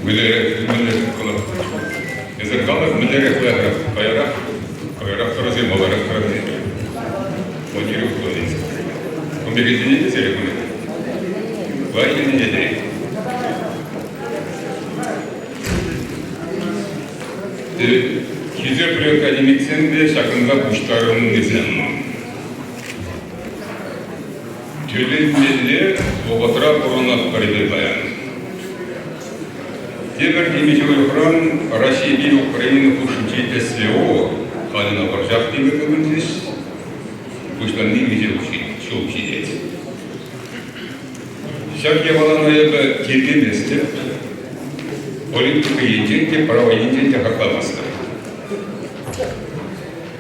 Мӗнлерех Эсир калӑр, мӗнлерех лайӑхрах? Каярах, каярах тӑрӑсем, маларах тӑрӑсем. Владимир Владимирович. Кун пек илтӗнет сире кун пек? Лайӑх илтӗнет-и? Хисеплӗ академиксем те ҫакӑнта пуҫтарӑннисем. Тӗлӗнмелле вӑхӑтра пурӑнатпӑр эпир паян. Тепӗр темиҫе уйӑхран Раҫҫейпе Украина хушшинчи СВО халӗ вӑрҫах теме тытӑнчӗҫ, пуҫланни миҫе ҫул ҫитет. Ҫак япалана эпӗ тиркеместӗп, политика енчен те, право енчен те хакламастӑп.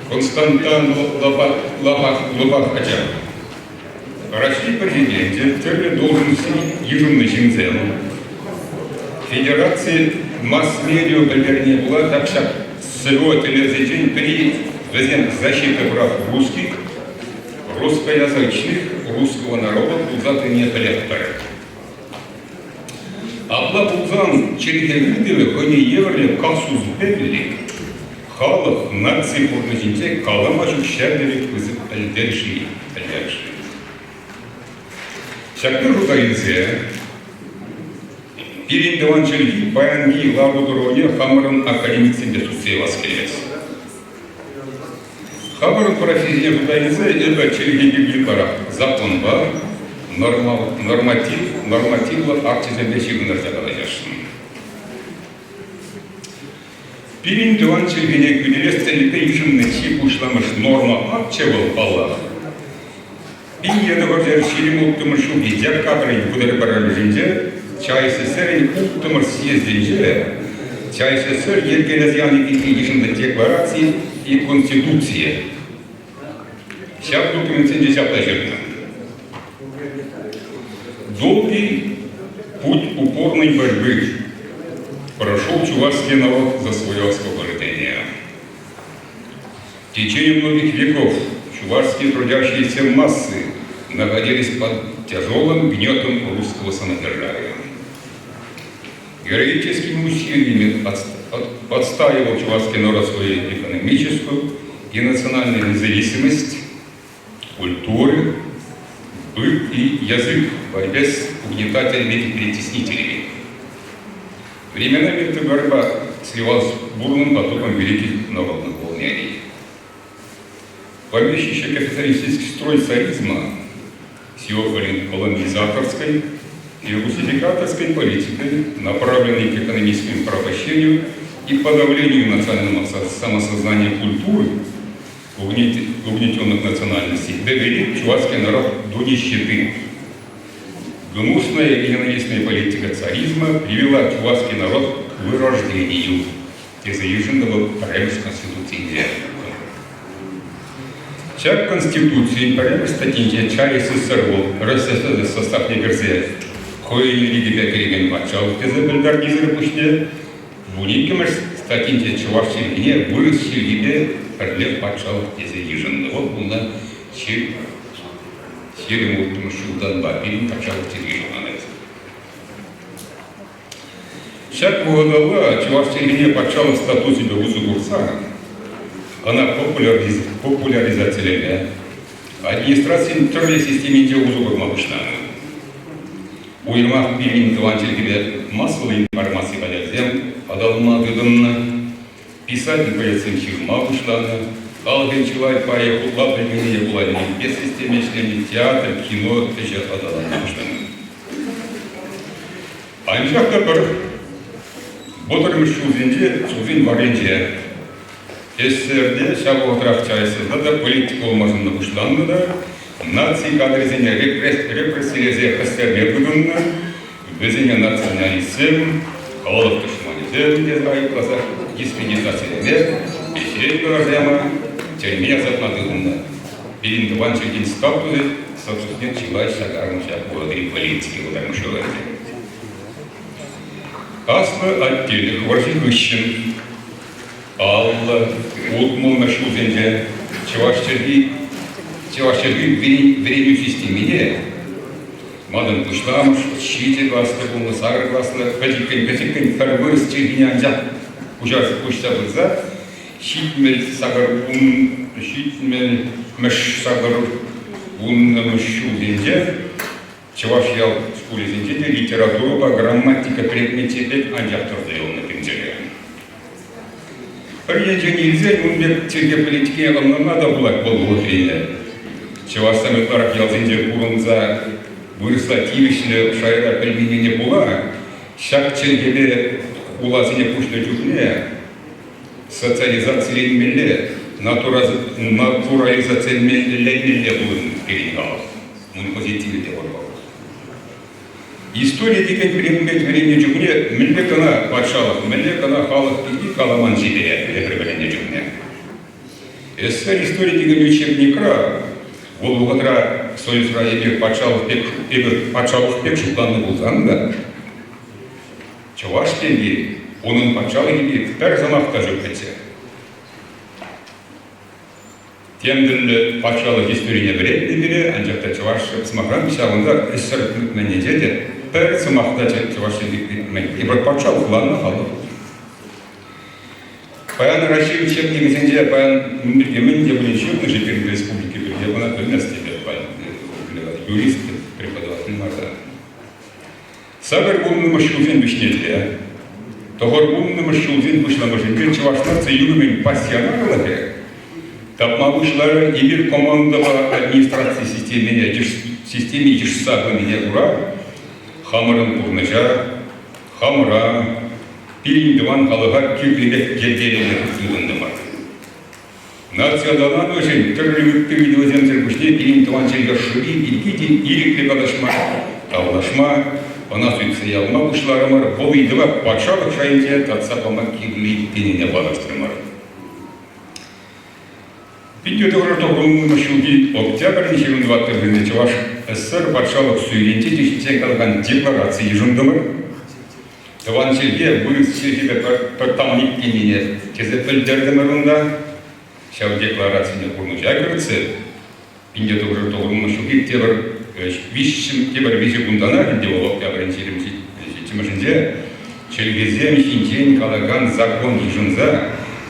Константан Лапах ача. Раҫҫей Президенчӗ тӗрлӗ должноҫсен йышӑннӑ ҫынсем федераци масс-медиа пӗлтернине пула так ҫак СВО тӗллевсенчен пӗри вӗсем защита прав русских, русскоязычных, русского народа пулса тӑнине пӗлетпӗр. Апла пулсан чӗлхе ыйтӑвӗ хӑйне евӗрлӗ казус пек халӑх наци пурнӑҫӗнче калама ҫук ҫав тери пысӑк пӗлтерӗшлӗ. Ҫакна шута илсе пирӗн тӑван чӗлхи паянхи лару-тӑрӑвне хамӑрӑн академиксемпе сӳтсе явас килет. Хамӑрӑн профессине шута илсе эпӗ чӗлхе пирки ытларах законпа, норматив, нормативлӑ акчӗсемпе ҫыхӑнтарса калаҫасшӑн. Пирӗн тӑван чӗлхене хӳтӗлес тӗллевпе йышӑннӑ чи пуҫламӑш норма акчӗ вӑл, паллах, 1926 ҫулхи декабрӗн вӑтӑр-пӗрремӗшӗнче ЧАССР-ӗн улттӑмӗш съездӗнче ЧАССР йӗркелесе яни пирки йышӑннӑ деклараци и Конституцийӗ. Ҫав документсенче ҫапла ҫырнӑ. Долгий путь упорной борьбы прошел чувашский народ за свое освобождение. В течение многих веков чувашские трудящиеся массы находились под тяжелым гнетом русского самодержавия. Героическими усилиями отстаивал чувашский народ свою экономическую и национальную независимость, культуры, быт и язык в борьбе с угнетателями и притеснителями. Временами эта борьба сливалась с бурным потоком великих народных волнений. Помещичий капиталистический строй царизма с его колонизаторской и русификаторской политикой, направленной к экономическому порабощению и подавлению национального самосознания культуры угнетенных национальностей, довели чувашский народ до нищеты. Гнусная и ненавистная политика царизма привела чувашский народ к вырождению, тесе йышӑннӑ вӑл пӗрремӗш Конституцинче. Ҫак Конституцин пӗрремӗш статйинче Чай СССР вӑл РСФСР составне кӗрсе хӑйӗн ирӗкӗпе кӗрекен патшалӑх тесе пӗлтернисӗр пуҫне вуниккӗмӗш статйинче чӑваш чӗлхине вырӑс чӗлхипе пӗрле патшалӑх тесе йышӑннӑ. Вӑл пулнӑ 26 ҫултанпа пирӗн патшалӑх чӗлхи шутланать. Ҫак вӑхӑталла чӑваш чӗлхине патшалӑх статусӗпе усӑ курса ӑна популяризацилеме, администрацин тӗрлӗ системинче усӑ курма пуҫланӑ. Уйрӑмах пирӗн тӑван чӗлхепе массӑллӑ информаци хатӗрӗсем аталанма тытӑннӑ, писатель-поэтсем ҫырма пуҫланӑ, халӑхӑн чылай пайӗ хутла пӗлменнине пула ӗненпе система ӗҫленӗ, театр, кино ӗҫӗ аталанма пуҫланӑ. Анчах та пӗр вӑтӑрмӗш ҫулсенче, ҫулсен варринче СССРте ҫав вӑхӑтрах ЧАССРта та политика улмашӑннӑ пуҫланнӑ та наци кадрӗсене репрессилесе хӗстерме тытӑннӑ, вӗсене националистсем, халӑх тӑшманӗсем тесе айӑпласа дискредитацилеме, ӗҫрен кӑларса яма, тӗрме ӑсатма тытӑннӑ. Пирӗн тӑван чӗлхен статусӗ статусне чылай чакарнӑ ҫак вӑхӑтри политика вӑтамӑш ӗнтӗ. Аслӑ Аттелӗх вӑрҫи хыҫҫӑн 50, 60-мӗш ҫулсенче чӑваш чӗлхи чӑваш чӗлхи вӗренӳ системине. Малтан пуҫламӑш, ҫичӗ класлӑ пулнӑ, сакӑр класлӑ, пӗчӗккӗн-пӗчӗккӗн пӗр вырӑс чӗлхине анчах куҫса пырса 78 70-мӗш 80-мӗш ҫулсенче чӑваш ял шкулӗсенче те литературӑпа грамматика предмечӗпе анчах тӑрса юлнӑ тӗнчере. Пӗр енчен илсен ун пек чӗлхе политикине ӑнланма та пулать вӑл вӑхӑтрине. Чӑвашсем ытларах ялсенче пурӑнса вырӑсла тивӗҫлӗ шайра пӗлменнине пула ҫак чӗлхепе хуласене куҫнӑ чухне социализациленмелле, натурализациленмелле пулнӑ пирӗн халӑх. Ун позитивӗ те пур паллах. Истори текен предмет вӗреннӗ чухне мӗнле кӑна патшалӑх, мӗнле кӑна халӑх пирки каламан ҫитере эпир вӗреннӗ чухне. СССР истори текен учебникра вӑл вӑхӑтра Союзра эпир патшалӑх пек, эпир патшалӑх пек шутланнӑ пулсан та чӑваш пирки, унӑн патшалӑхӗ пирки пӗр сӑмах та ҫук пӗтсе. Тем тӗрлӗ патшалӑх историне вӗрентнӗ пире, анчах та чӑваш сӑмахран ҫавӑнта ӗҫсӗр тытманнинче те пӗр сӑмах та чӑваш чӗлхи Эпир патшалӑхланнӑ халӑх. Паян Раҫҫей учебникӗсенче паян ун пирки мӗн те пулин ҫырнӑ-ши пирӗн республика пирки, ӑна пӗлмест эпир паян. Юрист преподаватель мар та. 80-мӗш ҫулсен вӗҫнелле, 90-мӗш ҫулсен пуҫламӑшӗнче Чӑваш наци юхӑмӗн пассионарлӑхӗ тапма пуҫларӗ. Эпир командӑпа администраци системине системи йышса пынине кура хамӑрӑн пурнӑҫа, хамӑра, пирӗн тӑван халӑха кирлӗ пек йӗркелеме тытӑнтӑмӑр. Наци аталанӑвӗшӗн тӗрлӗ ытти ыйтусемсӗр пуҫне пирӗн тӑван чӗлхе шӑпи пирки те ирӗклӗ калаҫма, тавлашма, ӑна сӳтсе явма пуҫларӑмӑр, вӑл ыйтӑва патшалӑх шайӗнче татса пама кирли тенине палӑртрӑмӑр. 1990 ҫулхи октябрӗн 24-мӗшӗнче Чӑваш ССР патшалӑх суверенитечӗ ҫинчен калакан деклараци йышӑнтӑмӑр. Тӑван чӗлхе вырӑс чӗлхипе пӗр тан иккеннине тесе пӗлтертӗмӗр унта. Ҫав декларацине пурнӑҫа кӗртсе 1990 ҫулхи тепӗр виҫҫӗм тепӗр виҫӗ кунтанах ӗнтӗ вӑл октябрӗн 27-мӗшӗнче чӗлхесем ҫинчен калакан закон йышӑнса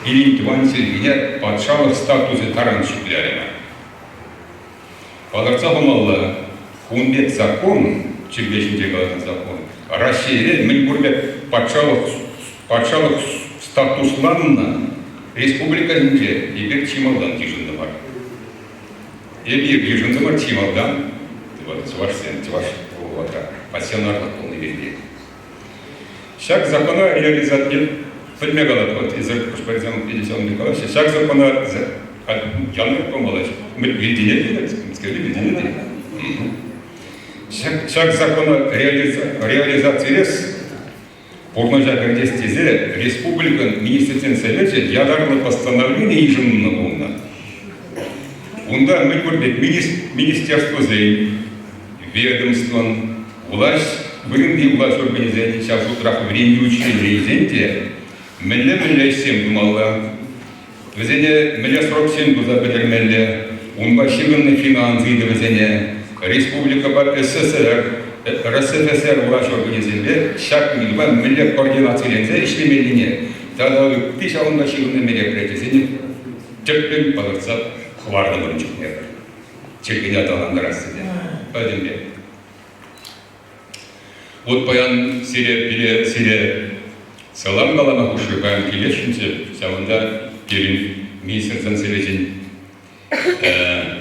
пирӗн тӑван чӗлхене патшалӑх статусӗ таран ҫӗклерӗмӗр. Палӑртса хумалла, кун пек закон, чӗлхе ҫинче калакан закон, Раҫҫейре мӗнпур пек патшалӑх, патшалӑх статусланнӑ республика ҫинче эпир чи малтан йышӑнтӑмӑр. Эпир йышӑнтӑмӑр чи малтан, чӑвашсем, чӑваш вӑхӑтра пассионарлӑх пулни пирки. Ҫак закона реализаци пӗлме калать, вот эсир хӑш-пӗрисем пенсионный калаҫҫӗ, ҫак закона янӑрать пулмалла, илтӗнет илтӗнет. Ҫак закона реализацилес пурнӑҫа кӗртес тесе республикӑн Министрсен Совечӗ ятарлӑ постановлени йышӑннӑ пулнӑ. Унта мӗн пур пек министерствӑсен, ведомствӑн, влаҫ вырӑнти влаҫ органӗсен, ҫав шутрах вӗрентӳ учрежденийӗсен те мӗнле-мӗнле ӗҫсем тумалла, вӗсене мӗнле сроксем туса пӗтермелле, унпа ҫыхӑннӑ финанс ыйтӑвӗсене республикӑпа СССР, РСФСР влаҫ органӗсемпе ҫак ыйтупа мӗнле координациленсе ӗҫлемеллине тата ытти ҫавӑнпа ҫыхӑннӑ мероприятисене тӗплӗн палӑртса хӑварнӑ ун чухне чӗлхене аталантарас тесе пӗтӗмпех. Вот паян сире, пире, сире салам калама хушрӗ, паян килесшӗнччӗ, ҫавӑнта пирӗн Министрсен Совечӗн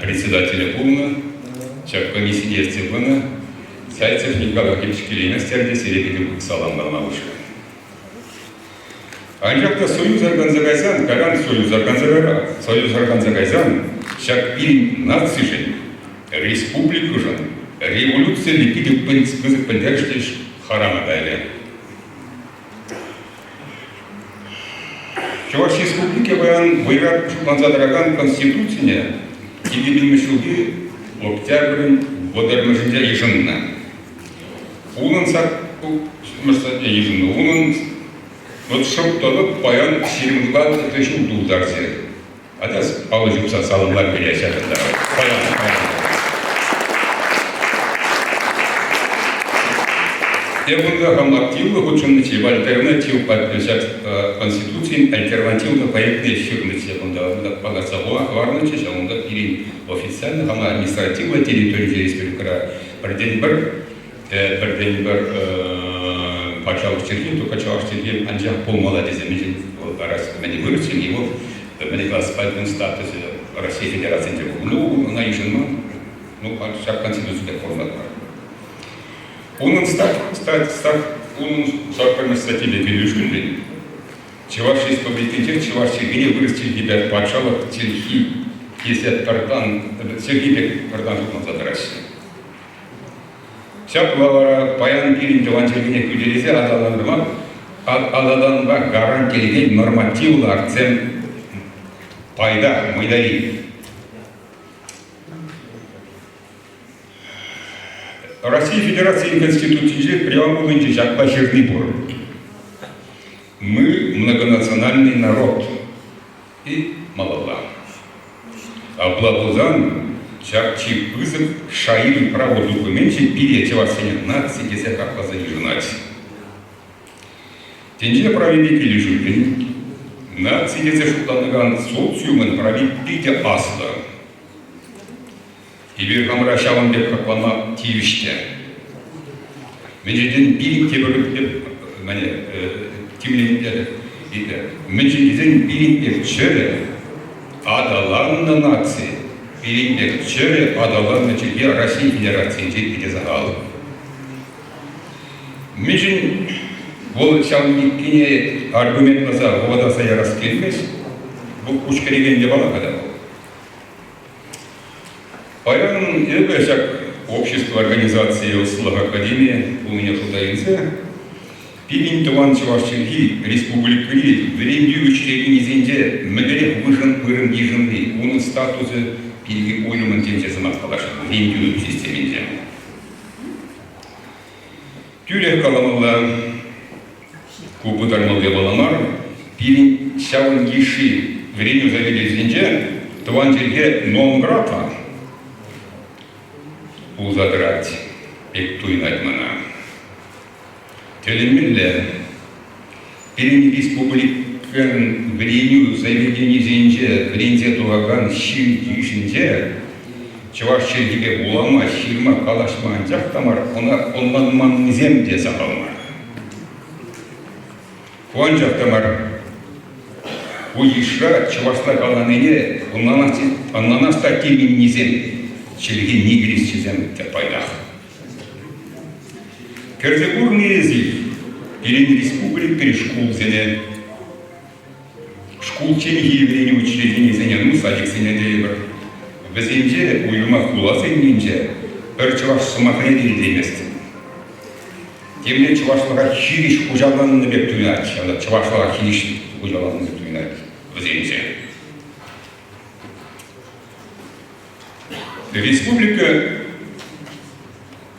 председателӗ пулнӑ, ҫак комиссине ертсе пынӑ Зайцев Николай Владимирович килеймест терӗ те сире питӗ салам калама хушрӗ. Анчах та Союз арканса кайсан, кайран Союз арканса, Союз арканса кайсан ҫак пирӗн нацишӗн, республикӑшӑн революциллӗ питӗ пысӑк пӗлтерӗшлӗ ӗҫ харама кайрӗ. Чӑваш Республики паян вӑйра шутланса тӑракан Конституцине 2000 ҫулхи октябрӗн вӑтӑрмӗшӗнче йышӑннӑ. Унӑн йышӑннӑ. Унӑн вот шӑп тӑлӑп паян 22 ҫул тултарчӗ. Атя алӑ ҫупса саламлар пире ҫакӑнта. Паян, паян. Эп унта хам активлӑ хутшӑннӑччӗ, альтернатив ҫак Конституцин альтернативлӑ проектне ҫырнӑччӗ кунта. Унта палӑртса хӑварнӑччӗ, ҫавӑнта пирӗн официально хама административлӑ территоринче республикӑра пӗртен-пӗр пӗртен-пӗр патшалӑх чӗлхи, только чӑваш чӗлхи анчах пулмалла тесе мӗншӗн мӗн вырӑс чӗлхи вӑл мӗн класпа статусӗ Россия Федерацийӗнче пулнӑ. Ну, ӑна йышӑнман. Ну, ҫак Конституципе пурӑнатпӑр. Унӑн унӑн саккӑрмӗш статйипе килӗшӳллӗн Чӑваш Республикинче чӑваш чӗлхине вырӑс чӗлхипе патшалӑх чӗлхи тесе пӗртан чӗлхи пек пӗртан шутланса тӑраҫҫӗ. Ҫапла вара паян пирӗн тӑван чӗлхене хӳтӗлесе аталантарма аталанма гарантилекен нормативлӑ актсем пайтах мӑйдари. Россия Федерацийӗн Конституцинче преамбулинче ҫапла ҫырни пур. Мы многонациональный народ. И малалла. Апла пулсан ҫак чи пысӑк шайри право докуменчӗ пире чӑвашсене наци тесе хакласа йышӑнать. Тӗнче правипе килӗшӳллӗн наци тесе шутланакан социумӑн прави питӗ аслӑ. Эпир хамӑра ҫавӑн пек хаклама тивӗҫ те. Мӗншӗн пирӗн тепӗр мӗне тимлеттерӗ. Мӗншӗн тесен пирӗн пек чӗрӗ аталаннӑ наци, пирӗн пек чӗрӗ аталаннӑ чӗлхе Раҫҫей Федерацийӗнче питӗ сахал. Мӗншӗн вӑл ҫавӑн пеккине аргументласа вӑхӑтаса ярас килмест, вӑл куҫкӗрекен япала-ха та вӑл. Паян эпӗ ҫак общество организацийӗ ӑслӑлӑх академийӗ пулнине шута илсе пирӗн тӑван чӑваш чӗлхи республикӑри вӗрентӳ учрежденийӗсенче мӗнлерех вырӑн йышӑнни, унӑн статусӗ пирки уйрӑммӑн темиҫе сӑмах каласшӑн вӗрентӳ системинче. Тӳрех каламалла, ку пытармалли япала мар, пирӗн ҫавӑн йышши вӗренӳ заведенийӗсенче тӑван чӗлхе нон-грата пулса тӑрать пек туйӑнать мана. Тӗлӗнмелле, пирӗн республикӑн вӗренӳ заведенийӗсенче вӗренсе тухакан ҫын йышӗнче чӑваш чӗлхипе вулама, ҫырма, калаҫма анчах та мар, ӑна ӑнланманнисем те сахал мар. Ку анчах та мар. Ку йышра чӑвашла каланине ӑнланас та теменнисем, чӗлхе нигилисчӗсем те пайтах. Кӗрсе курнӑ эсир пирӗн республикӑри шкулсене, шкулчченхи вӗренӳ учрежденийӗсене, ну, садиксене тейӗпӗр. Вӗсенче, уйрӑмах хуласеннинче, пӗр чӑваш сӑмахне те илтеймест. Темле чӑвашлӑха хирӗҫ хуҫаланнӑ пек туйӑнать ҫавна, чӑвашлӑха хирӗҫ хуҫаланнӑ пек туйӑнать вӗсенче. Республика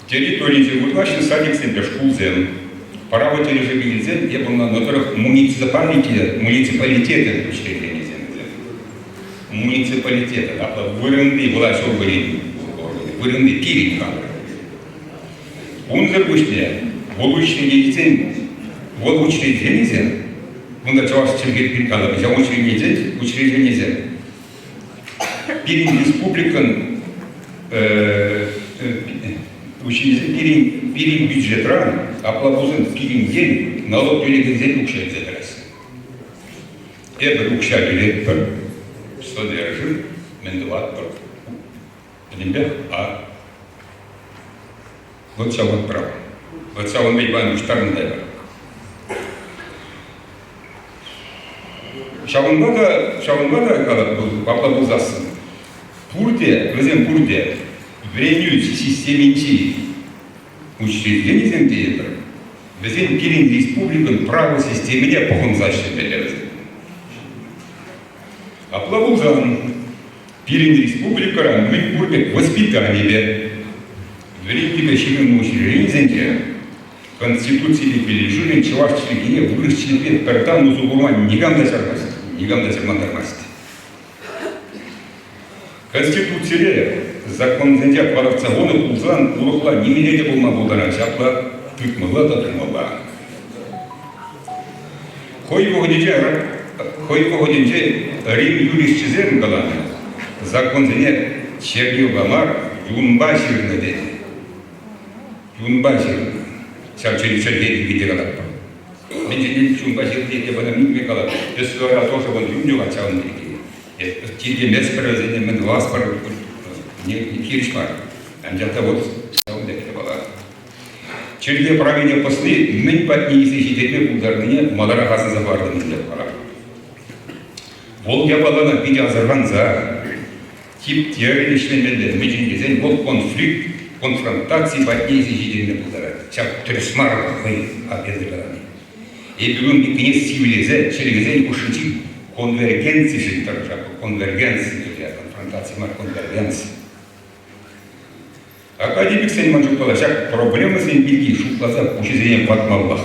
территорийӗнче вырнаҫнӑ садиксемпе шкулсем право тӗлӗшӗпе илсен эп ӑнланнӑ тӑрӑх муниципалитет, муниципалитетӑн учрежденийӗсем вӗсем. Муниципалитетӑн, апла вырӑнти влаҫ органӗн, вырӑнти пирӗн хамӑр. Унсӑр пуҫне вӑл учрежденисен, вӑл учрежденисем, кунта чӑваш чӗлхи калӑпӗ, ҫав учрежденисен, учрежденисем Пирӗн республикӑн учительсем пирӗн, пирӗн бюджетран, апла пулсан пирӗнтен налог тӳлекенсен укҫа илсе тӑраҫҫӗ. Эпир укҫа тӳлетпӗр, содержим, мӗн тӑватпӑр? Пӗтӗмпех а вот ҫавӑн право. Вот ҫавӑн пек паян пуҫтарнӑ та эпир. Ҫавӑнпа та, ҫавӑнпа та калатпӑр, апла пулсассӑн, пурте, вӗсем пурте вӗренӳ системинчи учрежденисем тейӗпӗр, вӗсем пирӗн республикӑн право системине пӑхӑнса ӗҫлемелле вӗсем. Апла пулсан, пирӗн республикӑра мӗн пур пек воспитанипе, вӗрентӳпе ҫыхӑннӑ учрежденисенче Конституципе килӗшӳллӗн чӑваш чӗлхине вырӑс чӗлхипе пӗр тан усӑ курма никам та чармасть, никам та чӑрмантармасть. Конституцире законсенче палӑртса хунӑ пулсан урӑхла нимӗнле те пулма пултарать. Ҫапла. тытмалла та тумалла. Хӑй вӑхӑтӗнче хӑй вӑхӑтӗнче Рим юрисчӗсем каланӑ законсене чернилпа мар, юнпа ҫырнӑ тенӗ. Юнпа ҫырнӑ. Ҫав чӗлхе пирки те калатпӑр. Мӗншӗн чунпа ҫырни те вӑна мӗнпе калать. СВОра тоже вӑл юн юхать ҫавӑн пирки. Тиркеместпӗр вӗсене, мӗн тӑваспӑр, хирӗҫ мар. Анчах та вот ҫавӑн пек япала. Чӗлхе правине пӑсни мӗн патне илсе ҫитерме пултарнине маларах асӑнса хӑвартӑм ӗнтӗ вара. Вӑл япалана питӗ асӑрханса, типтерлӗ ӗҫлемелле, мӗншӗн тесен вӑл конфликт, конфронтаци патне илсе ҫитерме пултарать. Ҫак тӗрӗс мар хӑй эсӗ калани. Эпир ун пеккине сивлесе чӗлхесен хушшинчи конвергенцишӗн тӑрӑшатпӑр. Конвергенци, конфронтаци мар, конвергенци. Академиксен ман шутпала ҫак проблемӑсем пирки шутласа пуҫӗсене ватмаллах.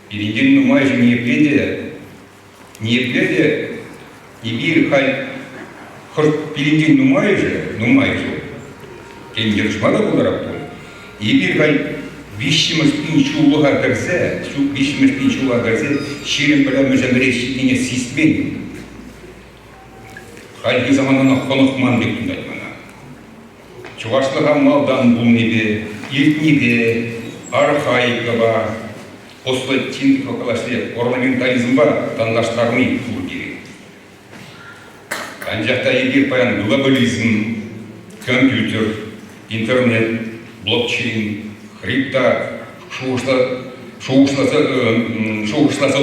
Пирӗнтен нумайӑшӗ ниепле те эпир халь хӑш пирӗнтен нумайӑшӗ, нумайӑшӗ, тен, йӑнӑшма та пултаратпӑр, эпир халь виҫҫӗмӗш пин ҫуллӑха кӗрсе, виҫҫӗмӗш пин ҫула кӗрсе 21-мӗш ӗмӗре ҫитнине сисмен. Хальхи саманана хӑнӑхман пек туять мана. Чӑвашлӑха малтан пулнипе, иртнипе, архаикӑпа, ӑслӑ калашле орнаментализмпа танлаштарни пур пирӗн. Анчах та эпир паян глобализм, компьютер, интернет, блокчейн, хрипта шухӑшласа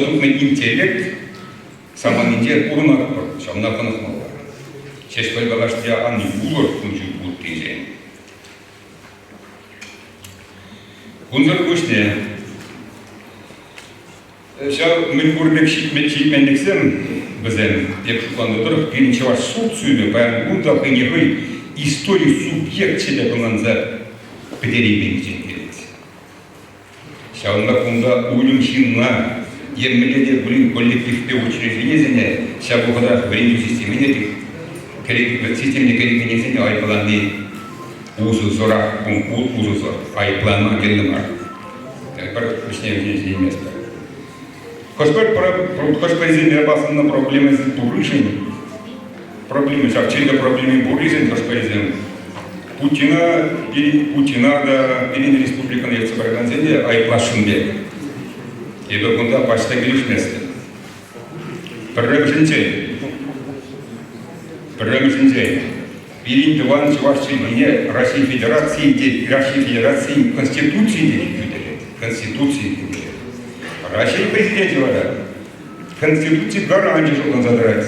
тупнӑ интеллект саманинче пурӑнатпӑр, ҫавна хӑнӑхмалла. Ҫеҫпӗл калашле ан юлӑр кун-ҫул пурринчен. Кунсӑр пуҫне ҫав мӗнпур пек ҫитменлӗхсем вӗсем, эп шутланӑ тӑрӑх, пирӗн чӑваш социумӗ паян кун та хӑйне хӑй истори субъекчӗ пек ӑнланса пӗтерейменнинчен килет. Ҫавӑнпа кунта уйрӑм ҫынна е мӗнле те пулин коллективпе учрежденисене ҫав вӑхӑтрах вӗрентӳ системине системине кӗрекеннисене айӑплани усӑсӑрах, усӑсӑр, айӑплама кирлӗ мар. Пӗр вӗҫне вӗҫне ҫитейместпӗр. Хӑш-пӗр хӑш-пӗрисемпе асӑннӑ проблемӑсем пурришӗн проблемы ҫав чӗлхе проблеми пурришӗн хӑш-пӗрисем Путина, Путина та, пирӗн республикӑна ертсе пыракансем те айӑпласшӑн пек. Эпӗ кунта пач та килӗшместӗп. Пӗрремӗшӗнчен, пӗрремӗшӗнчен, пирӗн тӑван чӑваш чӗлхине Раҫҫей Федерацийӗн те Раҫҫей Федерацийӗн Конституцийӗ те хӳтӗлет. Конституцийӗ хӳтӗлет. Раҫҫей Президенчӗ вара Конституци гаранчӗ шутланса тӑрать.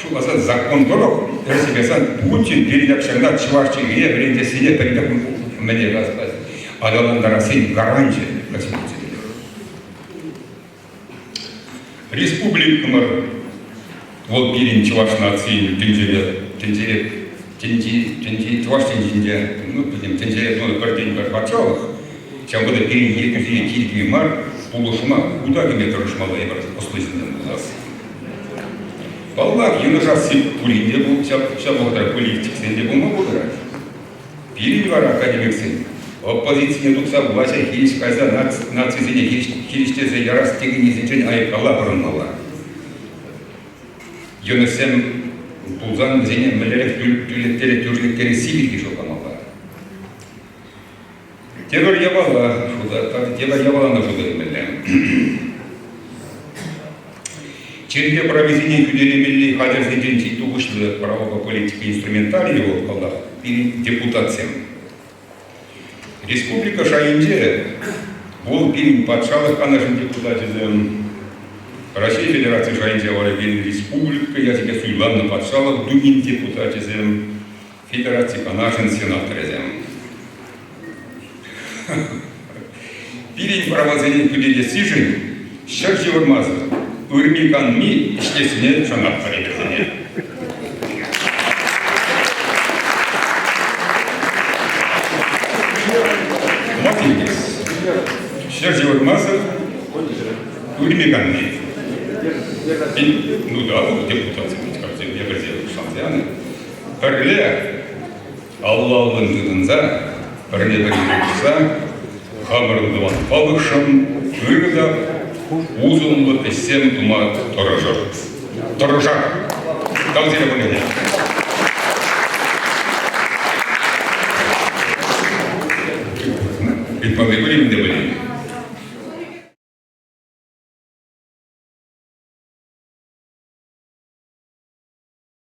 Шутласа закон тӑрӑх тӗрӗслемасан Путин пирӗн ҫакна чӑваш чӗлхине вӗрентессине пӗтӗмпех мӗне аталантарассин гаранчӗ Конституци. Республикӑмӑр вӑл пирӗн чӑваш нацийӗн тӗнчере тӗнчере тӗнчи тӗнчи чӑваш тӗнчинче ну пӗтӗм тӗнчере тунӑ пӗртен-пӗр патшалӑх. Ҫавӑнпа та пирӗн ертӳҫӗне тиркеме мар, пулӑшма, хута кӗме тӑрӑшмалла эпир ӑслӑ ҫынсем пулас. Паллах, йӑнӑшасси пурин те ҫав, ҫав вӑхӑтра политиксен те пулма пултарать. Пирӗн вара академиксен оппозицине тухса влаҫа хирӗҫ кайса нацисене хирӗҫтерсе ярас текеннисенчен айӑккалла пӑрӑнмалла. Йӑнӑшсем пулсан вӗсене мӗнлерех тӳрлеттересси пирки шутламалла. Тепӗр япала шута, тепӗр япалана шута илмелле. Чӗлхе прависене хӳтӗлемелли хатӗрсенчен чи тухӑҫлӑ правопа политика инструментарийӗ вӑл, паллах, пирӗн депутатсем. Республика шайӗнче вӑл пирӗн патшалӑх канашӗн депутачӗсем, Раҫҫей Федераци шайӗнче вара пирӗн республика ячӗпе суйланнӑ патшалӑх Думин депутачӗсем, Федераци Канашӗн сенаторӗсем. Пирӗн правасене хӳтӗлессишӗн ҫӗр ҫывӑрмасӑр ырми-канми ӗҫлессине шанатпӑр эпир. Ҫӗр ҫывӑрмасӑр ырми-канми. Ну да, депутатсем, эпир шанса янӑ. Пӗрле алла-аллӑн тытӑнса, пӗрне-пӗри пулӑшса. Хамӑрӑн тӑван халӑхшӑн ырӑ та усӑллӑ ӗҫсем тума тӑрӑшӑр. Тӑрӑшар. Тав сире пурне. Ыйтмалли пӗр те пулин.